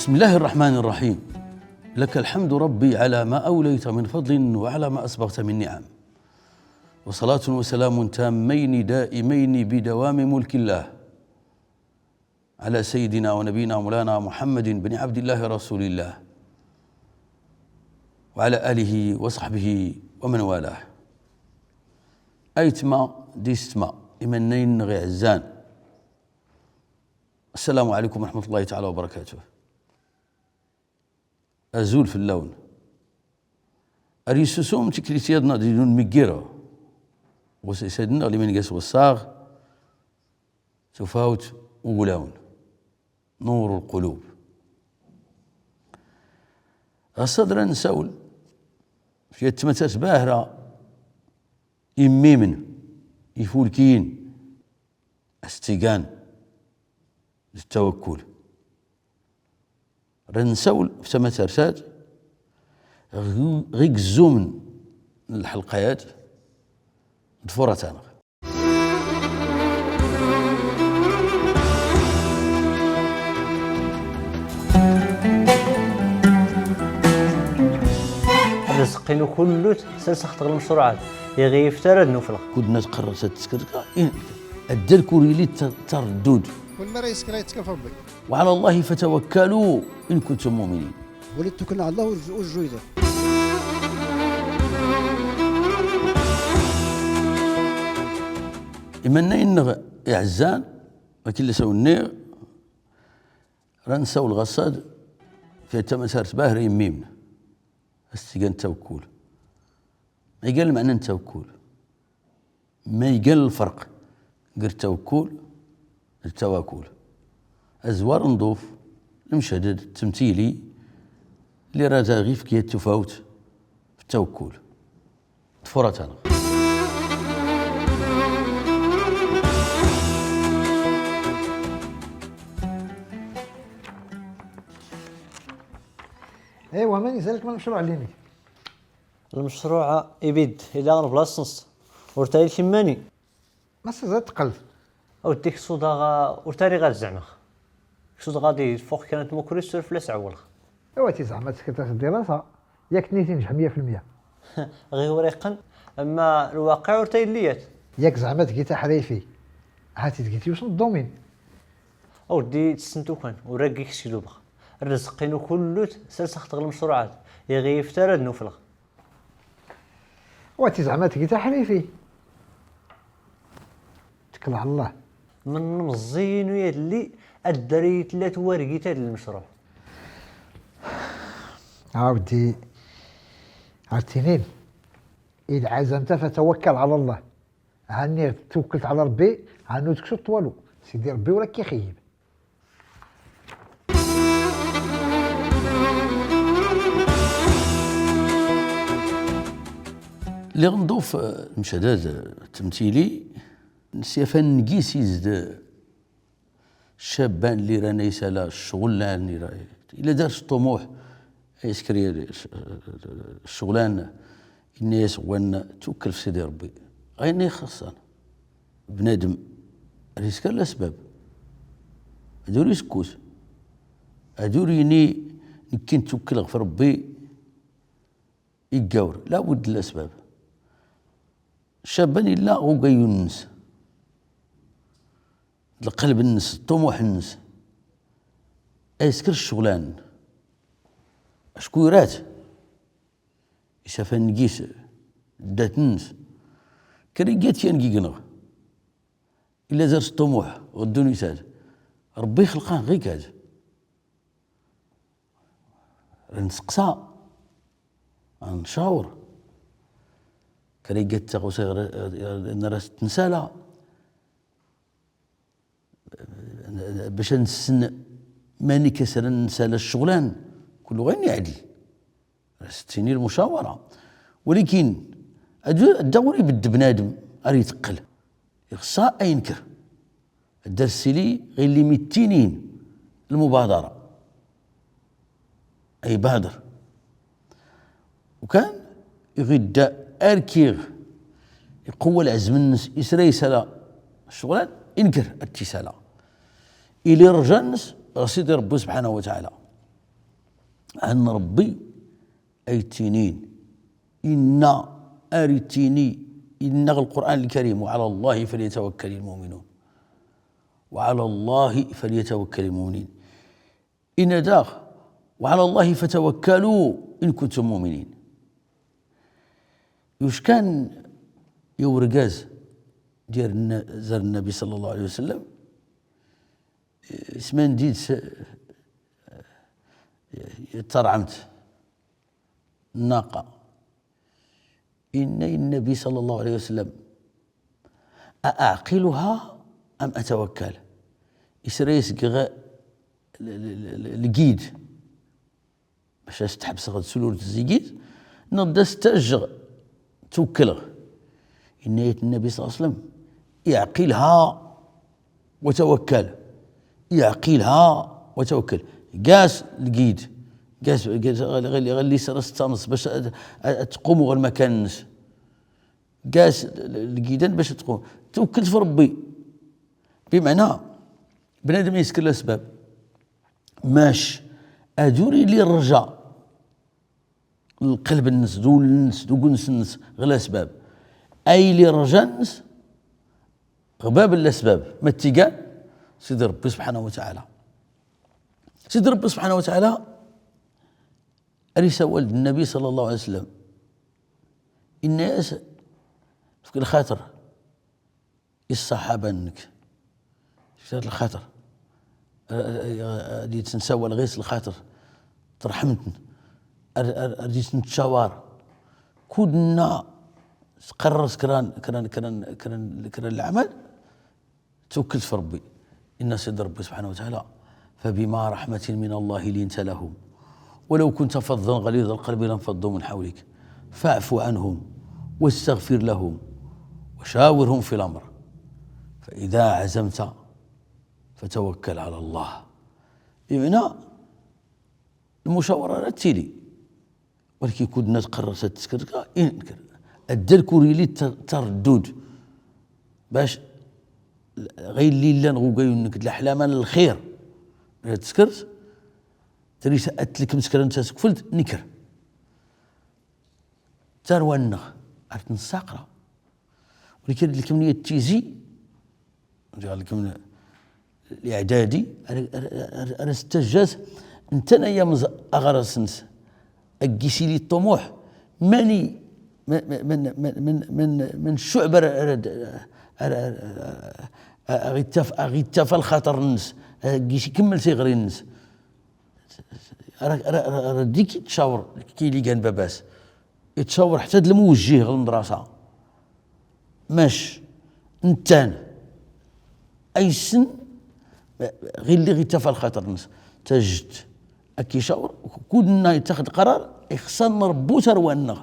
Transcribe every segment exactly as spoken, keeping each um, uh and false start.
بسم الله الرحمن الرحيم. لك الحمد ربي على ما أوليت من فضل وعلى ما أسبغت من نعم. وصلاة وسلام تامين دائمين بدوام ملك الله على سيدنا ونبينا مولانا محمد بن عبد الله رسول الله وعلى آله وصحبه ومن والاه. Aytma d yessetma, imannayen-nneɣ iɛezzan. السلام عليكم ورحمة الله تعالى وبركاته. Azul fell-awen. Ar yessusum tiklit-yaḍ-nneɣ d-ilun mi ggireɣ. Wes-, isad-nneɣ liman gas wessaɣ, tufawt n wulawen. نور القلوب. Ɣas ad ra nsawel f yat tmatart bahra, immimen, ifulkiyen, as-tt-igan d ttawakkul. Ra nsawel f tmatart-ad ɣ-, ɣ igezzumen n lḥelqa-ad d tfurat-aneɣ. Rrezq-inu kullut serseɣ-t ɣ lmecruɛ-ad, iɣ iyi-iftar ad nufleɣ. Kud nna tqerreb ad teskert, ad dark ur yili tar-, tardud. Kul mara yeskra yettkal f Rebbi. وعلى الله فتوكلوا إن كنتم مؤمنين. Wali ttukklen ɛla Llah ur, ur jjuyḍen. Imannayen-nneɣ iɛezzan, akken la s-awen-nniɣ, ra nsawel ɣas-ad f yat tmatart bahra immimen, as-tt-igan ttawakkul. Ma igan lmeɛna n ttawakkul? Ma igan lferq ger ttawakkul d ttawakul? Azwar nḍuf, lemcadad, ttemtili, li ra da ɣ-ifk yat tufawt f ttawakkul d tfurat-aneɣ. Aywa, mani zalek ma lmecruɛ llini? Lmecruɛ ibedd, ila ɣer blas-nnes. Ur tali lkimmani. Ma s-, zad tqelt. A weddi, ksuḍ-aɣ, ur tali ɣad zeɛmeɣ. Ksuḍ ɣadi fuq kra n tmukkuri, suref fell-as ɛewwleɣ. Awa ti zeɛma teskert-as ddirasa, yak tniti nejḥ mya f lmya. Ɣi ur iqqen, ama lwaqiɛ ur tali lliyat. Yak zeɛma tgi taḥrifi, ha ti tgi yiwes n ḍḍumin. A weddi, tessent ukan, ur raggi ksklubeɣ. Rrezq-inu kullut serseɣ-t ɣ lmecruɛ-ad, iɣ iyi-iftar ad nufleɣ. Wa ti zeɛma tgi taḥrifi. Tkel ɛla Llah. Mennḍ meẓẓiyin u yalli ad ddar iyi-tella twargit-ad n lmecruɛ. A weddi, ar tinin, إذا عزمت فتوكل على الله. Hanni twekkelt ɛla Rebbi, hanni ur tksuḍt walu. Sidi Rebbi ur ak-ixeyyeb. Lliɣ nḍuf, eh, lemcadad, eh, ttemtili, s yafan n gis izd, eh, ccaban li ran isala ccɣel-an, ira, ila dar s ṭṭumuḥ, iskri ccɣel-an, inna-yas wan twekkel f Sidi Rebbi. Ɣayen ixeṣṣan. Bnadem ar isker lasbab. Ad ur isekkut. Ad ur yini nekkin ttukkleɣ f Rebbi iggawr. Labud n lasbab. Ccaban illa ɣ ugayyu-nnes. D lqelb-nnes, d ṭṭumuḥ-nnes. Ad isker ccɣel-an. Acku ira-t. Isafan n gis, ddat-nnes. Kra iggat yan gigneɣ. Illa dar s ṭṭumuḥ, ɣ ddunit-ad. Rebbi ixleq-aɣ ɣikad. Nseqsa, ncawr. Kra iggat taɣusa, nra s tensala. Bac ad nessen mani kas ara nsala ccɣel-an, kullu ɣayen iɛdel. Ad s-tini lmucawara. Walakin, ad, ad ur ibedd bnadem ar iteqqel. Ixeṣṣa ad yenker. Ad d-ar sili ɣilli mi ttinin lmubaḍara. Ay bader. Ukan, iɣ idda ar kiɣ, iqewwa lɛezm-nnes, isra isala ccɣel-an, inker ad t-isala. Ili rrja-nnes ɣer Sidi Rebbi subḥanahu wa taɛala. ɛan Ṛebbi ay ttinin. Inna, ar ittini, inna ɣ Lqur'an Lkarim: وعلى الله فليتوكل المؤمنون. وعلى الله فليتوكل المؤمنين. Inna daɣ: وعلى الله فتوكلوا إن كنتم مؤمنين. Yuc kan i urgaz d-yerren, zer Nnabi صلى الله عليه وسلم, isman-is, eh, eh, tarɛemt, nnaqa. Inna i Nnabi صلى الله عليه وسلم: أأعقلها أم أتوكل؟ Isra-yas g-, l-, l-, l-, lgid. Bac as-tt-ḥebseɣ d sulult zigit, neɣ d as-tt-ajjeɣ twekleɣ. Inna-yas Nnabi صلى الله عليه وسلم: اعقلها وتوكل. اعقلها وتوكل. Gas lgid. Gas, gas, ɣelli, ɣelli, ɣelli s-, s-, s-, bac ad, ad, ad tqum ɣer lmakan-nnes. Gas l-, l-, lgidan bac ad tqum. Twekkel f Ṛebbi. Bimeɛna, bnadem isker lesbab. Mac, ad ur ili rrja lqelb-nnes, d ul-nnes, d ugens-nnes, ɣ lesbab. Ay ili rrja-nnes ɣ bab n lesbab. Ma t-igan? Sidi Ṛebbi سبحانه وتعالى. Sidi Ṛebbi سبحانه وتعالى, ar isawal d Nnabi صلى الله عليه وسلم, inna-yas: fk lxaṭer i ṣṣaḥaba-nnek. Kter lxaṭer. Ar, ar, ar, ar di-sen nsawal ɣir s lxaṭer. Terḥemt-n. Ar, ar, ar di-sen ntcawar. Kud nna tqerrer s kra n, kra n, kra n, kra n, kra n leɛmal, twekkel f Ṛebbi. Inna Sidi Ṛebbi سبحانه وتعالى: فبما رحمة من الله لنت لهم ولو كنت فظا غليظ القلب لانفضوا من حولك فاعف عنهم واستغفر لهم وشاورهم في الأمر فإذا عزمت فتوكل على الله. Bimeɛna, lmucawara rad tili. Walakin kud nna tqerrer s teskert, inker. Addal kur ili tar-, tardud. Bac ɣ illi illan ɣ ugayu-nnek d leḥlama n lxir. Teskert, tris ad tlkem s kra n tasekfelt, nker. Tarwa-nneɣ ar tnessaqra. Walakin ad lkem niya tizi, diɣ lkem liɛdadi, ar, ar, ar, ar as-tajjat, ntan ay amẓ aɣras-nnes, ad gis ili ṭṭumuḥ, mani, man, man ccuɛb ara, ara, ara, ara, ara, ara ɣ-ittaf-, ara ɣ-ittafa lxaṭer-nnes, ad gis ikemmel tiɣri-nnes. Ara, ara, ara, ara dik ittcawr, ki ili gan baba-s. Ittcawr ḥta d lmuwejjih ɣ lmdrasa. Mac, ntan, aysen, ɣ illi ɣ-ittafa lxaṭer-nnes. Tajjt, ad k-icawr, kud nna ittaxed qarar, ixṣan nṛebbu tarwa-nneɣ.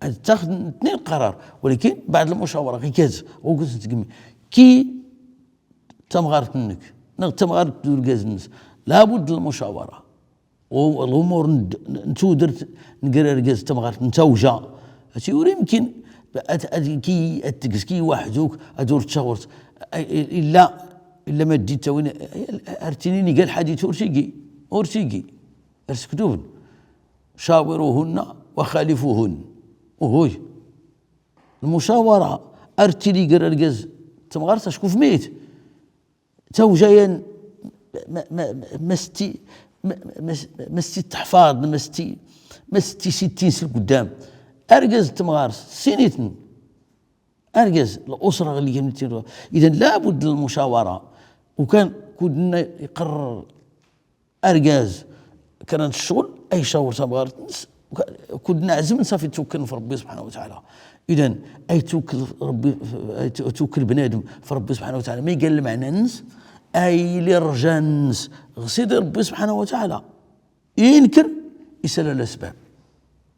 Ad ittaxed netni lqarar. Walakin, baɛd lmucawara, ɣikaz, ɣukaz ntgmi. Ki tamɣart-nnek, neɣ tamɣart d urgaz-nnes, labud n lmucawara. U lumuṛ n, n tudert n gar argaz d tamɣart n tawja. Ati ur imkin ad, ad, ki, ad tegz ki waḥduk, ad ur tcawrt. Ay, illa, illa ma ddit tawin, ar tinin iga lḥadit ur tigi, ur tigi. Ar skdubn. شاوروهن وخالفوهن. Uhuy. Lmucawara ar tili gar argaz d temɣart acku fmit. Tawja yan ma, ma, ma, ma s ti, ma, ma, ma s ti teḥfaḍ, ma s ti, ma s ti sittin s lquddam. Argaz d temɣart, siniten. Argaz, l'usra ɣ lli kan. Idan, labud n lmucawara. Ukan kud nna iqerrer argaz kra n ccɣel, ay cawr tamɣart-nnes, kud nna ɛezmen ṣafi ttukklen f Ṛebbi subḥanahu wa taɛala. Idan, ay ttukkel Ṛebbi, ay ttukkel bnadem f Ṛebbi subḥanahu wa taɛala, ma igan lmeɛna-nnes, ay ili ṛṛja-nnes ɣ Sidi Ṛebbi subḥanahu wa taɛala. Inker isala lesbab.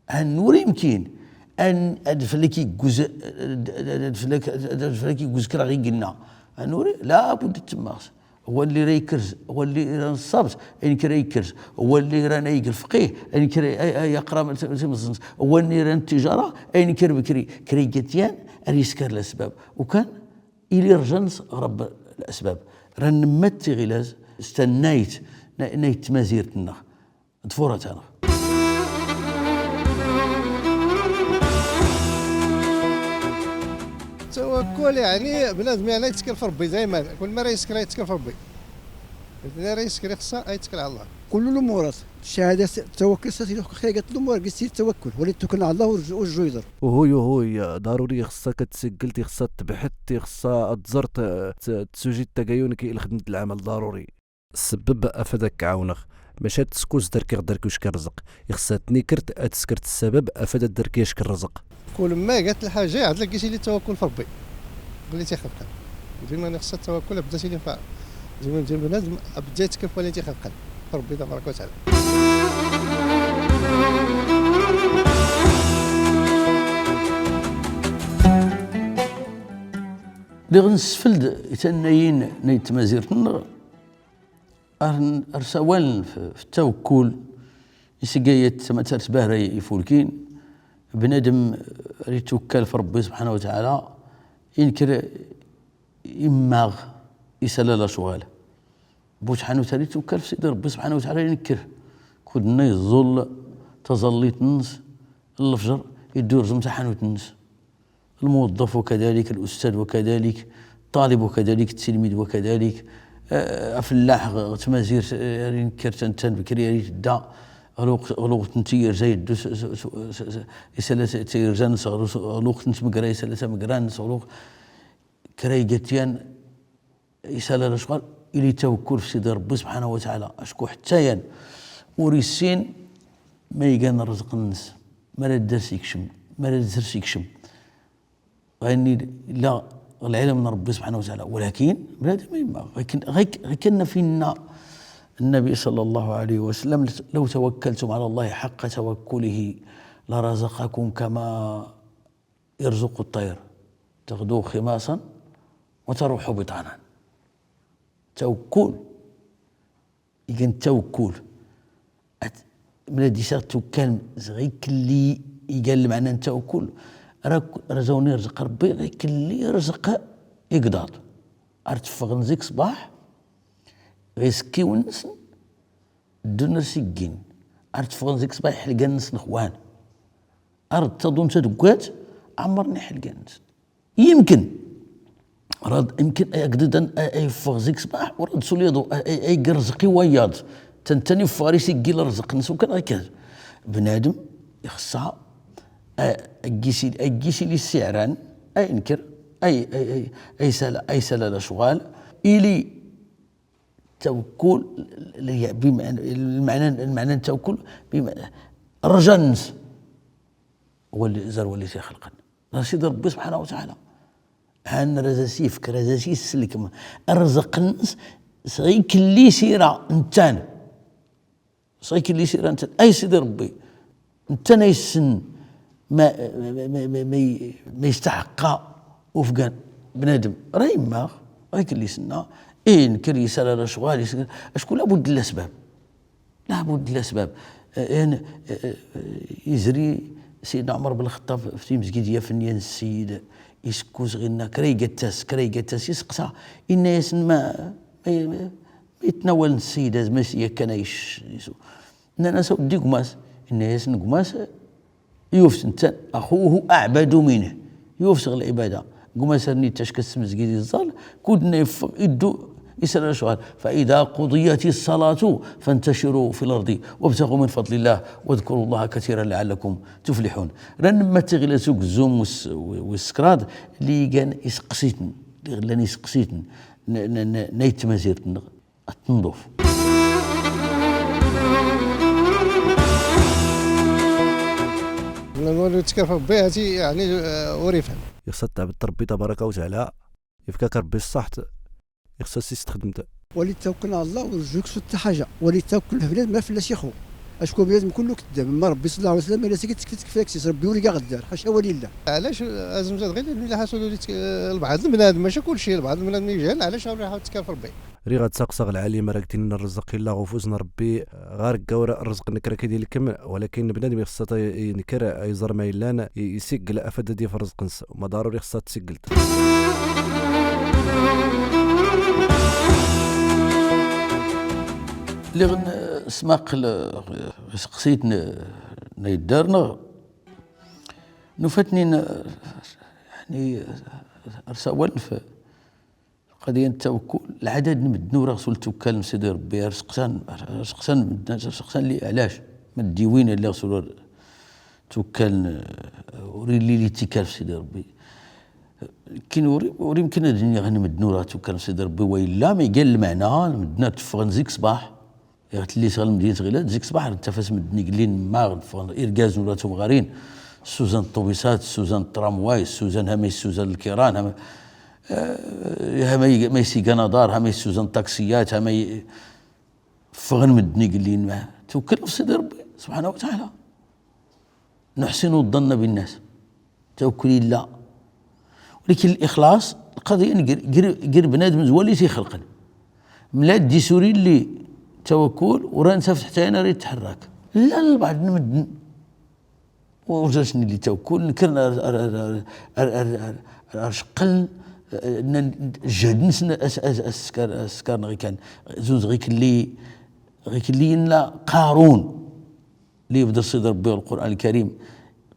Anuri imkin, an, ad flak igguz, ad flak, ad flak igguz kra ɣ igenna. Anuri, labud ttemmaɣ-s. Walli ra ikrez, walli ra n ṣṣabt, ayen kra ikrez. Walli ra n ayg lfqih, ayen kra ay, ay aqra timeẓẓent. Walli ra n ttijara, ayen kra bkri, kra igat yan, ar iskar lesbab. Ukan, ili ṛṛja-nnes ɣ Ṛebbi lesbab. Ra nemmat tiɣilaz, s tannayt, n, n ayt tmazirt-nneɣ. Ḍfur-aɣ. التوكل يعني بنادم يعني يتكل في ربي دايما، كل ما راه يسكر يتكل في ربي. اللي راه يسكر خصو يتكل على الله. كل الأمورات، الشهادة، التوكل، خير قالت الأمور، قلت التوكل، وليتوكل على الله والرجوع يضر. وهوي، وهوي، ضروري خصها كتسجل، خصها تبحث، خصها تزرت، ت-، تسجل التدين كي الخدمة العمل ضروري. السبب افادك عاونغ. ماشي تسكوز درك غدرك وش كنرزق. يخصها تنيكرت اتسكرت السبب افاد درك يش كنرزق. كل ما قالت الحاجة عاد لقيتي لي التوكل في ربي. بلي تيخلقن. ديما أنا خصها التوكل، بداتي لي فا-، ديما، ديما بنادم بدا يتكفى لي تيخلقن. في ربي تبارك وتعالى. Li ɣ-nessefled i tannayin n tmazirt-nneɣ, ar n-, ar sawalen f-, f ttawekkul, isgayet ma tar tbahra ifulkin, bnadem ar ittukkal f Ṛebbi subḥanahu wa taɛala, inker immaɣ isala lacɣal. Bu tḥanut ar ittukkal f Sidi Ṛebbi subḥanahu wa taɛala, inker. Kud nna iẓẓul taẓallit-nnes, n lefjer, iddu irẓem taḥanut-nnes. الموظف وكذلك، الأستاذ وكذلك، الطالب وكذلك، التلميذ وكذلك، آه، afellaḥ ɣ-, ɣ tmazirt, eh, ar inker tantan bkri ar itedda, ɣ lweqt, ɣ lweqt n tyerza iddu s, s, s, s, s, isala s, tyerza-nnes, ɣ lweqt n tmegra isala tamegra-nnes, ɣ lweqt kra igat yan isala lecɣal, ili tawekkul f Sidi Ṛebbi subḥanahu wa taɛala, acku ḥetta yan ur issin ma igan ṛṛezq-nnes, ma ara d-ers ikcem, ma ara d-sers ikcem. Ɣayni illa ɣ lɛilm n Ṛebbi subḥanahu wa taɛala. Walakin bnadem imma, ɣayk-, ɣayk-, ɣayk-, nna finna Nnabi ṣalla Llahu ɛalayhi wa sallam: لو توكلتم على الله حق توكله لرزقكم كما يرزق الطير تغدو خماصا وتروح بطانا. Tawekkul, igan tawekkul. At, mla d-isaɣ tukkal, ɣikelli igan lmeɛna n tawekkul. Rak, ra zawn irẓeq Ṛebbi, ɣikelli irẓeq igḍaḍ. Ar teffɣen zik ṣṣbaḥ, ɣ isekkiwen-nsen, ddun ar s-iggin. Ar teffɣen zik ṣṣbaḥ, iḥelgan-nsen xwan. Ar d-taḍun tadeggat, ɛemmren iḥelgan-nsen. Yemken. Rad, yemken ay agdid an, ay, ay yeffeɣ zik ṣṣbaḥ, u rad suli yaḍu, ay, ay, ay irẓeq i wayeḍ. Tan, tan iffeɣ ar isiggi ṛṛezq-nnes ukan akka. Bnadem ixṣṣa, ay, ay gis-, ay gis-, ili ssiɛran, ay inker, ay, ay, ay, ay isala, ay isala lecɣal, ili tawekkul, l-, l-, bim-, lmeɛna, lmeɛna n tawekkul, bim-, ṛṛja-nnes. Wali, zer wali t-ixelqen. Ɣer Sidi Ṛebbi subḥanahu wa taɛala. Han ra as-ifk, ra as-isselkem. Ṛṛezq-nnes, s ɣikelli sira ntan. S ɣikelli sira ntan. Ay Sidi Ṛebbi. Ntan ay issen ma, ma, ma, ma, ma, ma yestaḥeqqa ufgan bnadem. Ra immaɣ, ɣikelli s-nna, inker isala lecɣal, is-, acku labud n lasbab. Labud n lasbab. Eh, en, eh, eh, izri Sidna Ɛmer ben Lxeṭṭab f timezgit, yaf-n yan ssiyid, isekkuz ɣinna, kra igattas, kra igattas, iseqsa, inna-yasen ma, ma, ma, ma itnawalen ssiyid, az ma s-, yakkan ay ic-, isu. Nnan-as a weddi gmas, inna-yasen gmas, Yufes netta, أخوه أعبد منه. Yufes ɣ lɛibada. Gmas ar nna ittacka s tmezgit iẓẓal, kud nna iffeɣ, iddu, isala lecɣal. فإذا قضيت الصلاة فانتشروا في الأرض وابتغوا من فضل الله واذكروا الله كثيرا لعلكم تفلحون. Ran mma tiɣilas ugezzum wis, wis kraḍ, li igan iseqsiten, li ɣillan iseqsiten, n, n, n, n ayt tmazirt-nneɣ. Ad tenḍuf. Nwan yettkal f Ṛebbi, hati, yeɛni, eh, ur ifham. Ixṣa tɛebdeḍ Ṛebbi tabaṛaka wa taɛala, ifka-k Ṛebbi ṣṣaḥt, ixṣa-s istexdem-t. Wali tawakkal ɛla Llah, ur rǧu ksut ḥaǧa. Wali tawakkal bnadem ma fell-as ixu. Acku bnadem kullu keddab, ma Ṛebbi ṣalla Llahu ɛalayhi wa sallam, ma yella s-, tkfit, tkfit fell-ak sis, Ṛebbi ur iga ɣeddar, ḥaca walilah. Ɛlac azemzad ɣir illi ḥasu lbaɛḍ n bnadem, maca kulci, lbaɛḍ n bnadem ijhal, ɛlac ur iḥaw yettkal f Ṛebbi. Riɣ ad saqsaɣ lɛalim ara ak-d-inin ṛṛezq illa ɣ ufus n Ṛebbi, ɣar ggawr ṛṛezq-nnek ra k-id-ilkem, walakin bnadem ixṣa-t a-, inker, a iẓer ma illan, i-, isiggel afad ad yaf ṛṛezq-nnes, ma ḍaruri xṣa-t tsiggelt. Lliɣ n-, smaqqel, eh, ɣ iseqsiten n, n ayeddar-nneɣ, nufa-ten-in, eh, yeɛni, eh, ar sawalen f lqadiya n ttawakkul, lɛadad n medden ur aɣ sul ttukkalen f Sidi Ṛebbi, ar seqsan, ar seqsan medden, ar seqsan li ɛlac, ma d-iwin alli aɣ sul ur ttukkalen, ur illi littikal f Sidi Ṛebbi. Kin ur, ur imkin ad iniɣ n medden ur aɣ ttukkalen f Sidi Ṛebbi, wa illa, ma igan lmeɛna, medden ad tteffɣen zik ṣṣbeḥ. Iɣ tlli sɣel Medinat Ɣilad, zik ṣṣbeḥ, ar ttafas medden igelli n maɣ, ffɣen irgazen ula tumɣarin, ssuzan ṭṭubisat, ssuzan ṭṭramway, ssuzan hama issuzan lkiran, hama, eh, hama i-, ma isigan aḍar, hama issuzan ṭaksiyat, hama i-, ffɣen medden igelli n maɣ. Twekkel f Sidi Ṛebbi, subḥanahu wa taɛala. Nuḥsinu ḍḍanna binnas. Tawekkul illa. Walakin lixlaṣ, lqaḍiya n gr-, gr-, gr bnadem d wali t-ixelqen. Mlad di suri lli tawekkul, ur nsaft ḥtta yan ar itḥerrak. Llan lbeɛḍ n medden. Ur ǧac nilli tawekkul, nekren ar, ar, ar ceqqel, eh, nnan, jehd-nsen as, as, as skar, as skar neɣ ikan. Zun ɣikelli, ɣikelli yenna Qarun. Li yebder Sidi Ṛebbi ɣ Lqur'an Lkarim,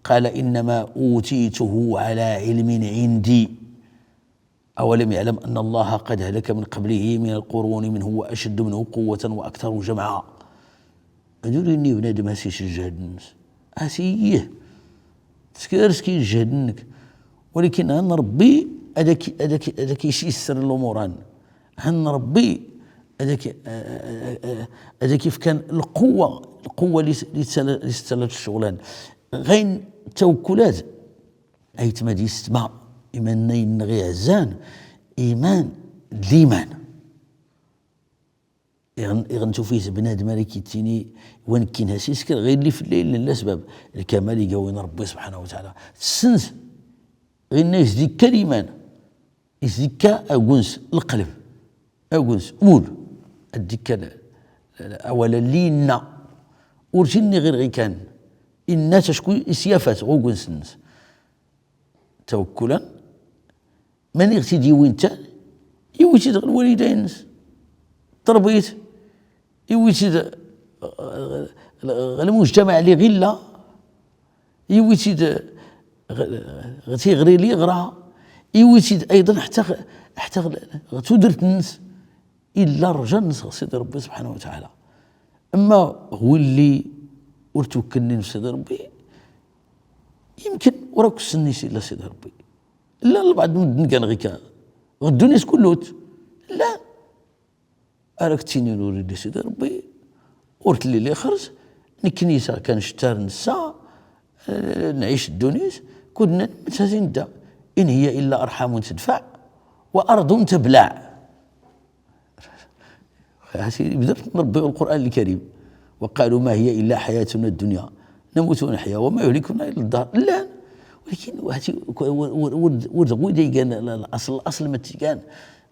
قال إنما أوتيته على علم عندي أولم يعلم أن الله قد أهلك من قبله من القرون من هو أشد منه قوة وأكثر جمعا. Ad ur inni bnadem as iceǧǧhed-nnes. As iyyeh. Teskar s ki jehd-nnek. Walakin han Ṛebbi ad ak, ad ak, ad ak isisser lumuran. Han Ṛebbi ad ak, ad ak ifkan lquwwa, lquwwa li s, li s, li s ttala ccɣlan. Ɣayen tawekkulat, aytma d yessetma, iman-nneɣ iɛezzan, iman d liman. Iɣ n, iɣ n tufit bnadem ara k-ittini, wa nekkin has isker, ɣir li fell-i llan lasbab, lkamal iga win Ṛebbi subḥanahu wa taɛala. Tessens, ɣinna is d-ikka liman. Is d-ikka aguns, lqelb, aguns, ul, ad d-ikka l-, l-, awal lli inna. Ur tinni ɣir ɣikan, inna-t acku is yafat ɣ uguns-nnes. Tawekkulan, mani ɣ t-id-iwin ttan, iwi-t-id ɣ lwaliday-nnes. Tṛebbit, iwi-t-id ɣ, ɣ, ɣ lmujtamaɛ li ɣ illa, iwi-t-id ɣ, ɣ tiɣri li ɣ ra, iwi-t-id ayḍan ḥtta ɣ, ḥtta ɣ, ɣ tudert-nnes. Illa ṛṛja-nnes ɣ Sidi Ṛebbi subḥanahu wa taɛala. Amma ɣ willi ur twekkelnin f Sidi Ṛebbi, yemken ur akk ssnen is illa Sidi Ṛebbi. Llan lbeɛḍ n medden gan ɣikan. Ɣ ddunit kullut. Llan. Ara k-ttinin ur illi Sidi Ṛebbi, ur telli lixert, nekkni saɣ kan cettar nessa, eh, nɛic ddunit, kud nnan metta tin da. إن هي إلا أرحام تدفع وأرض تبلع. Hati, ibder Ṛebbi Lqur'an Lkarim. وقالوا ما هي إلا حياتنا الدنيا نموت ونحيا وما يهلكنا إلا الدهر. Llan. Walakin, hati, ur, ur, ur, ur d wi d igan l-, l-, laṣel, laṣel ma t-igan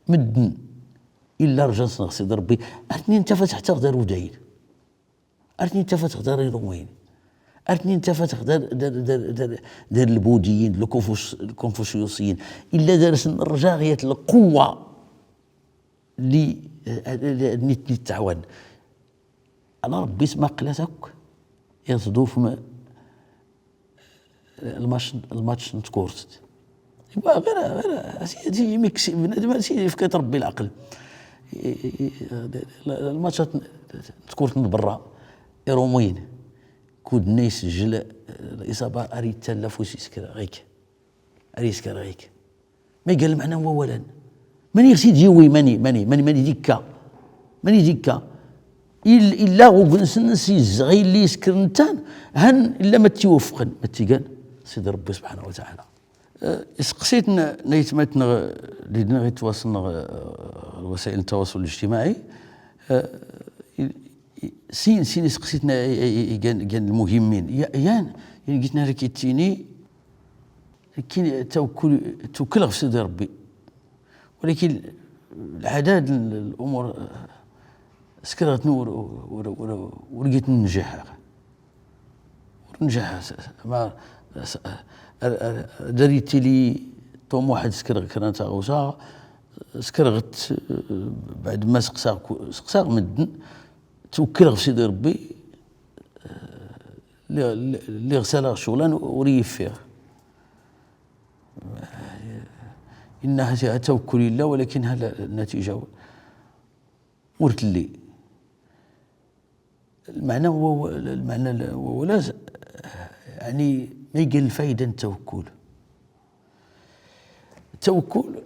medden. Illa ṛṛja-nsen ɣ Sidi Ṛebbi. Ar tnin tafat ḥetta ɣ dar udayen. Ar tnin tafat ɣ dar iṛumiyen. Ar tnin tafat ɣ dar, dar, dar, dar, dar lbudiyin, lkunfus-, lkunfusyusiyin. Illa dar-sen ṛṛja ɣ yat lquwwa li, eh, eh, nitni ttaɛwan. Ala Ṛebbi-s ma qlat akk iẓḍuf m-, lmač, lmač n tkurt. Iwa, ɣir, ɣir, asi, asi, imi ks-, bnadem asi, yefka-t Ṛebbi lɛeql. I, i, i, l-, l-, lmačat n tkurt n berra, iṛumiyen, kud nna isejjel, eh, liṣaba ar ittalla afus isker ɣik. Ar isker ɣik. Ma iga lmeɛna n wawal-an. Mani ɣ t-id-yiwi, mani, mani, mani, mani d-ikka? Mani d-ikka? Il-, illa ɣ ugens-nnes izzeɣ illi iskren ttan, han illa ma t-iweffqen, ma t-igan Sidi Ṛebbi subḥanahu wa taɛala. Eh, iseqsiten n aytmatneɣ, eh, li d-nniɣ ittwaṣlen ɣ, eh, lwasail n ttawaṣul lijtimaɛi, eh, i, i, sin, sin iseqsiten i, i, i, i gan, gan lmuhimmin. Ya-, yan, yan gitna rak ittini, Lakin tawekkul, twekkelɣ f Sidi Ṛebbi. Walakin lɛadad n, n lumur, eh, skerɣ-ten ur, ur, ur, ur gitn njaḥ. Ur njaḥ, s-, s-, ma, s-, ar, ar, ar dar ittili ṭumuḥ ad skerɣ kra n taɣawsa, skerɣ-t, eh, beɛd ma seqsaɣ ku-, seqsaɣ medden, twekkelɣ f Sidi Ṛebbi, eh, lliɣ, lliɣ, lliɣ salaɣ ccɣel-an ur iyi-yeffiɣ. Inna ha, ha tawakkul illa, walakin ha la, natija ur telli. Lmeɛna n wa-, lmeɛna n wa-, wala, yeɛni, ma iga lfayda n tawakkul. Tawakkul,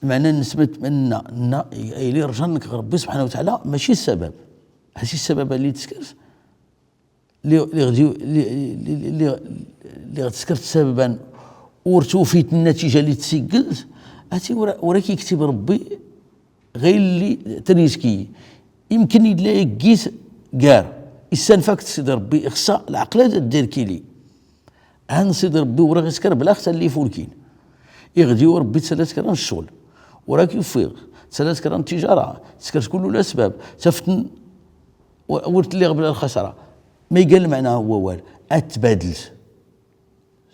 lmeɛna n smat, nna, nna, ili rja nnk ɣ Ṛebbi subḥanahu wa taɛala, mačči ssabab. Hati ssabab li teskert, li, li ɣ-, li, li, li, li, li ɣ-, teskert ssabab ur tufit nnatija li tsigelt, hati ur a, ur ak iktib Ṛebbi ɣilli triski. Imken illa iggis gar. Issanf-ak-d Sidi Ṛebbi, ixsa lɛeql ad d-irkili. Han Sidi Ṛebbi ur aɣ-isker bla xtal ifulkin. Iɣdi u Ṛebbi tsalat kra n ccɣel. Ur ak-iwfiɣ. Tsalat kra n tijara. Teskert kullu lasbab. Taften u-, ur telliɣ bla lxasra. Ma iga lmeɛna n wawal? Ad tbadelt.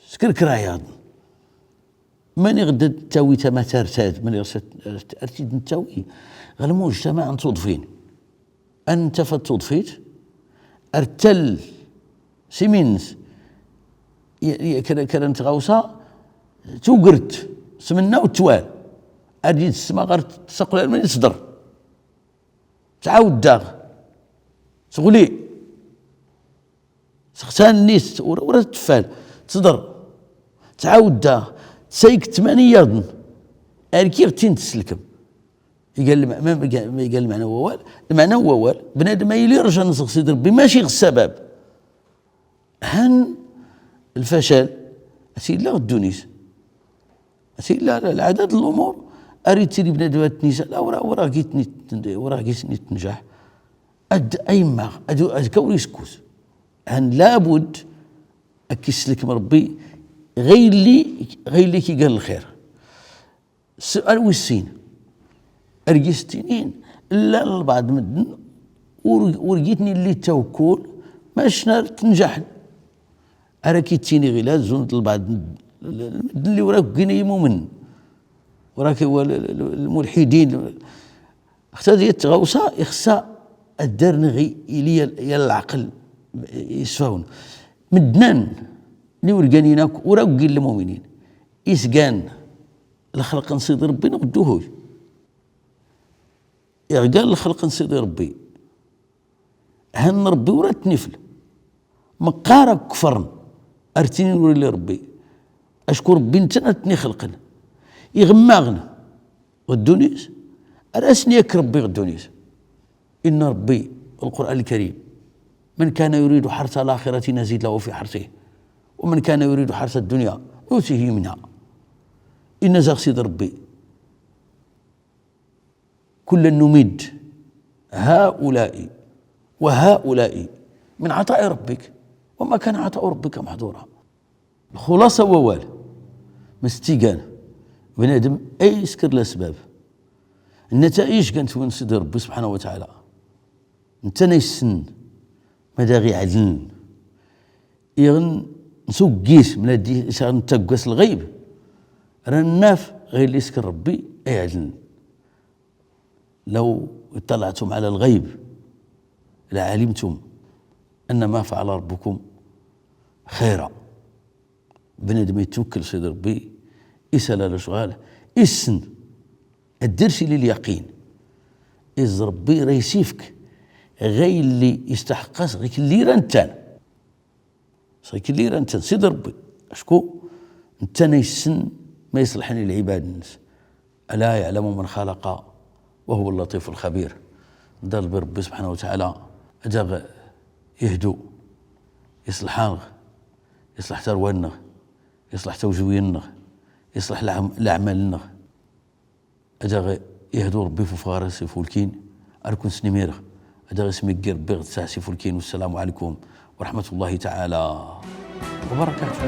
Sker kra yaḍn. Mani ɣ d-tawi tama tartad, mani ɣ s-, ar t-id-ntawi ɣ lmujtamaɛ n tuḍfin. Ad nttaf ad tuḍfit, ar tall s imin-ns, i, i, kra, kra n tɣawsa, tugrt, s menna u twal, ar d-id-ssma ɣar tsaqqla mani tṣdr. Tɛawd daɣ, tɣli. Sexsan-nni s-, ur, ur teffal, tṣdr. Tɛawd daɣ, tsayg tmani yaḍn. Ar kiɣ tin tselkem. Iga lm-, ma, ma, ma iga lmeɛna n wawal, lmeɛna n wawal, bnadem a yili rjan sɣ Sidi Ṛebbi, mačči ɣ ssabab. Han lfacal, as illa ɣ ddunit. As illa lɛadad n lumur, ar ittili bnadem ad tnisal, ur, ur aɣ gis nit-, ur aɣ gis nit-tenjaḥ. Ad, a yemma, ad, ad kawr iskut. Han labud, ad k-isselkem Ṛebbi, ɣilli, ɣilli k-igan lxir. Ssual wis sin. Ar gis ttinin, llan lbaɛḍ medden, ur, ur gis nilli tawakkul, mac nar tenjaḥn. Ar ak ittini ɣilad zun d lbaɛḍ medden, medden li ur ak gin imumen. Ur ak wa-, l-, l-, lmulḥidin. Xta di tɣawsa, ixsa ad darn ɣi ili yal, yal lɛeql isfawn. Medden li ur ganin akk, ur akk gin lmuminin. Is gan lxelq n Sidi Ṛebbi neɣ dduhuy? Iɣ gan lxelq n Sidi Ṛebbi, han Ṛebbi ur ad ten-ifl. Meqqar akk kefren, ar ttinin ur illi Ṛebbi. Acku Ṛebbi nettan ad ten-ixelqen. Iɣ mmaɣen ɣ ddunit, ar asen-yakk Ṛebbi ɣ ddunit. Inna Ṛebbi, Lqur'an Lkarim: من كان يريد حرث الآخرة نزد له في حرثه ومن كان يريد حرث الدنيا نؤته منها. Inna zaɣ Sidi Ṛebbi: كلا نمد هؤلاء وهؤلاء من عطاء ربك وما كان عطاء ربك محظورا. Lxulaṣa n wawal, ma s tt-igan bnadem a isker lasbab, nnata'ij gant-wen Sidi Ṛebbi subḥanahu wa taɛala. Nettan a issen ma d aɣ iɛedlen. Iɣ n-, nsuggis mla d-, is aɣ nttaggas lɣayb, ra nnaf ɣilli isker Ṛebbi a iɛedlen. لو اطلعتم على الغيب لعلمتم أن ما فعل ربكم خيرا. Bnadem ittwakkel Sidi Ṛebbi, isal a lecɣal, issen, ad irs ili lyaqin. Is Ṛebbi ra isifk ɣa illi istaḥeqq-as ɣikelli ra nettan. Sɣikelli ra nettan Sidi Ṛebbi. Acku nettan a issen ma iṣelḥen i lɛibad-nnes. ألا يعلم من خلق وهو اللطيف الخبير. Nḍalb i Ṛebbi subḥanahu wa taɛala ad aɣ ihdu, iṣleḥ-aneɣ, iṣleḥ tarwa-nneɣ, iṣleḥ tawjuyin-nneɣ, iṣleḥ leɛm-, leɛmal-nneɣ. Ad aɣ ihdu Ṛebbi f ufɣar-is ifulkin, ar kun-snimirɣ, ad aɣ ismiggi Ṛebbi ɣ tsaɛs ifulkin. والسلام عليكم ورحمة الله تعالى وبركاته.